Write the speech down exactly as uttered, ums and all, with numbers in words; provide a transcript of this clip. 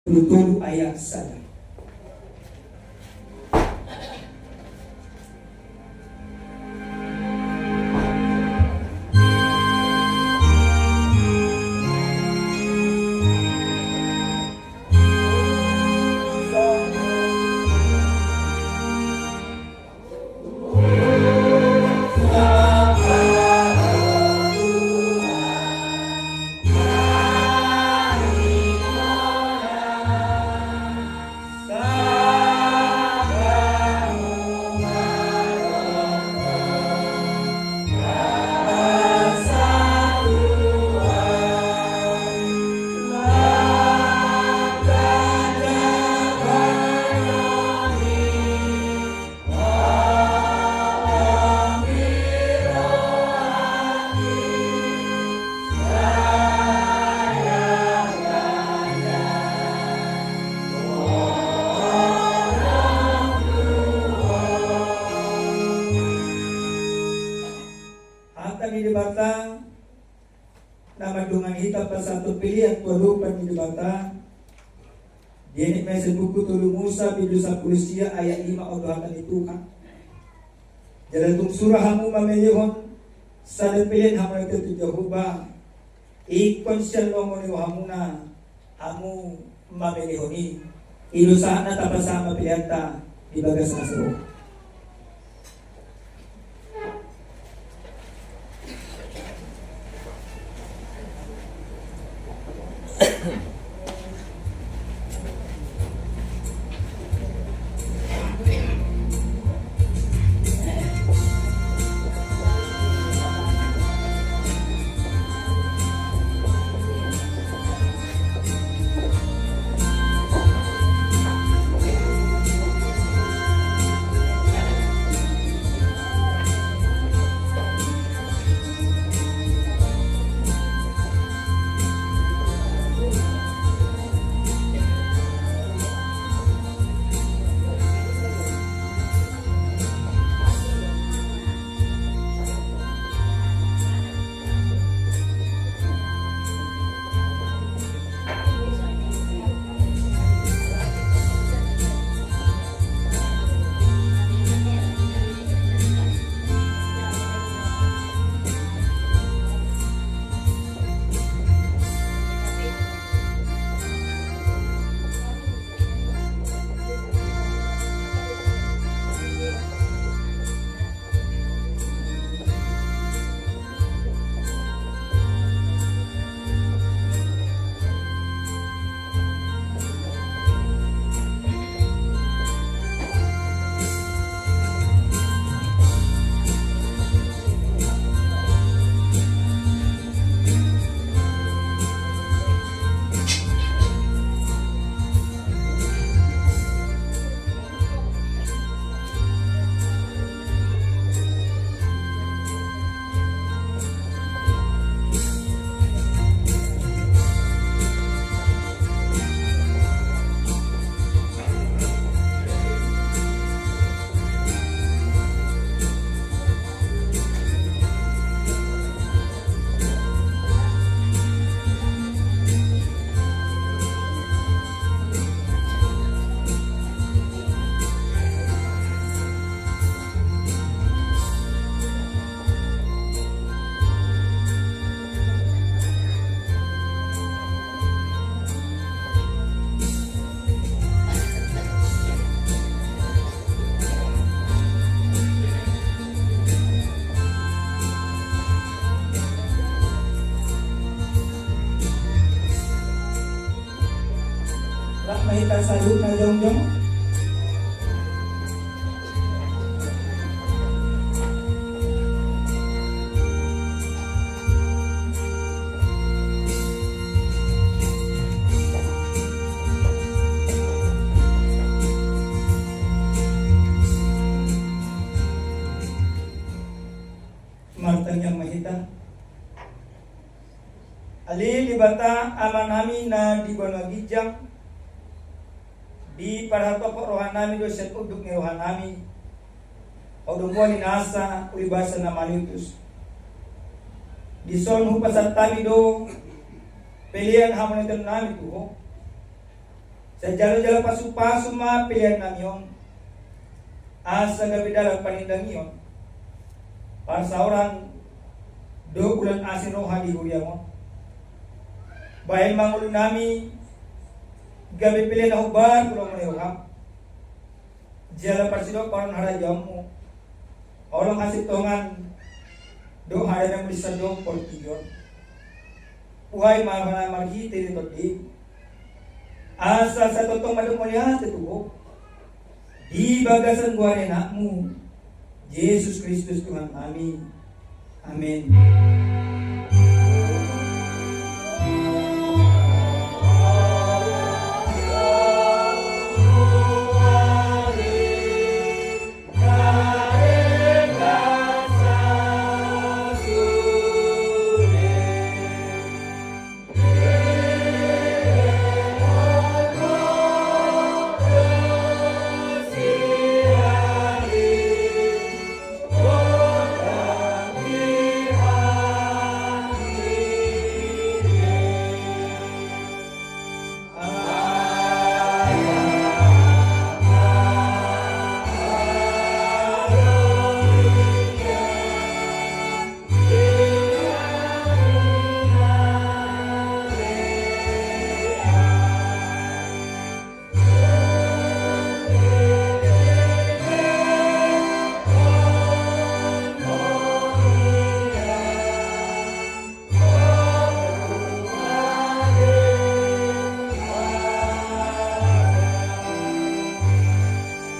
Tolu tolu ayat sada. Hata ni Debata na mandongani hita pasahat pelean tu adopan ni Debata. Dienet ma sian buku tolu Musa bindu sampulu sia ayat lima on do hata ni Tuhan. Jala tung sura hamu mamelehon sada pelean hamu na tu Jahowa, ingkon sian lomo ni rohamuna hamu mamelehon i. I do sahatna, tapasahat ma peleanta di bagas na so. Rap ma hita saluhutna jongjong. Martangiang ma hita. Ale Debata Amanami na di banua ginjang, diparhatopot rohanami do sian unduk ni rohanami Ho do mual ni nasa, ulimbasa na malutus. Dison hupasahat hami do pelean hamonitaonnami tu Ho. Sai jalo-jalo pasu-pasu ma pelean nami on, asa gabe dalan panindangion, parsaoran dohot ulos asi roha di huriaM on. Bahen ma ngolu nami gabe pelean na hombar tu lomo ni rohaM, jala parsidohonon harajaonMu, holong hasintongan dohot hadameonMu di sandok portibi on. Buhai ma roha nami marhite di tondim, asa sai tongtong mandok mauliate tu Ho, di bagasan goar ni AnakMu Jesus Kristus Tuhan nami. Amen.